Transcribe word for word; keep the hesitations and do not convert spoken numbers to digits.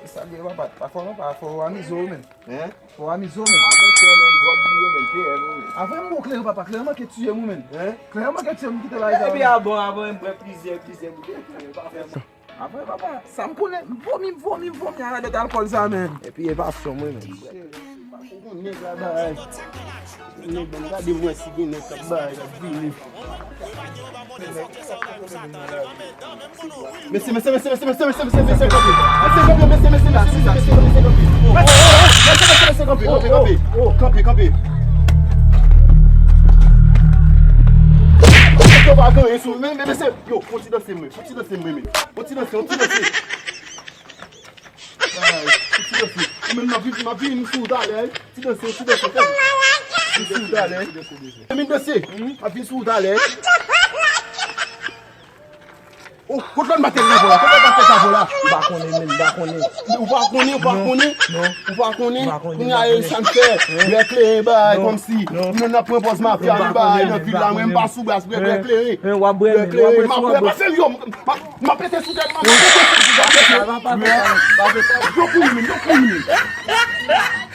Sa gen papa, pa fò non, pa fò w amize w, men. Hein? Fò w amize w, men. Ah, bon, sè, men, gwòg li yo, men, P M, men. Avè m bon kleren, papa, kleren manke tiye m, men. Hein? Kleren manke tiye m, kite bagay sa. Epi, ah, bon, ah, bon, m pran plizyè, plizyè bouteyi, men, pa fè m. Apre, papa, sa m konnen, m vomi, m vomi, m vomi a radòt alkòl sa, men. Epi e pa fanm, wi, men. Ou konn nèg la bay. Nèg, ban m gade, m wè si gen nèg k ap bay, k ap vini. Mesye, mesye, mesye, kanpe. Mesye, kanpe, mesye, mesye, mesye, kanpe. Mesye, mesye, mesye, kanpe, kanpe, kanpe. Kanpe, kanpe. Yo pa gen anyen sou men, men, mesye. Yo, fò ti danse, mwen. Fò ti danse, mwen, men. Yon ti danse, yon ti danse. Ay, yon ti danse. Ou menm, m ap vin, m ap vin sou ou talè, wi. Ti danse, yon ti danse, fè. Vin sou ou talè. M ap vin danse. M ap vin sou ou talè. Oh, kot lòt batèl la, la? Kot lòt batèl la, la? M pa konnen, men, m pa konnen. Ou pa konnen, ou pa konnen? Non. Ou pa konnen? M pa konnen, m pa konnen. Kounye a, e sa n fè? Bwè kleren, bay, kòmsi. Non. Nou, n ap pran pòz mafya, nou, bay, nan vil la, mwen, m pa sou bras, bwè, bwè kleren. Bwè kleren, w ap bwè, men, w ap bwè, m ap bwè, pase l, yo, m, m, M ap pete sou tèt, m ap pete sou tèt, m ap pete. Yo kouri, men, yo kouri, men.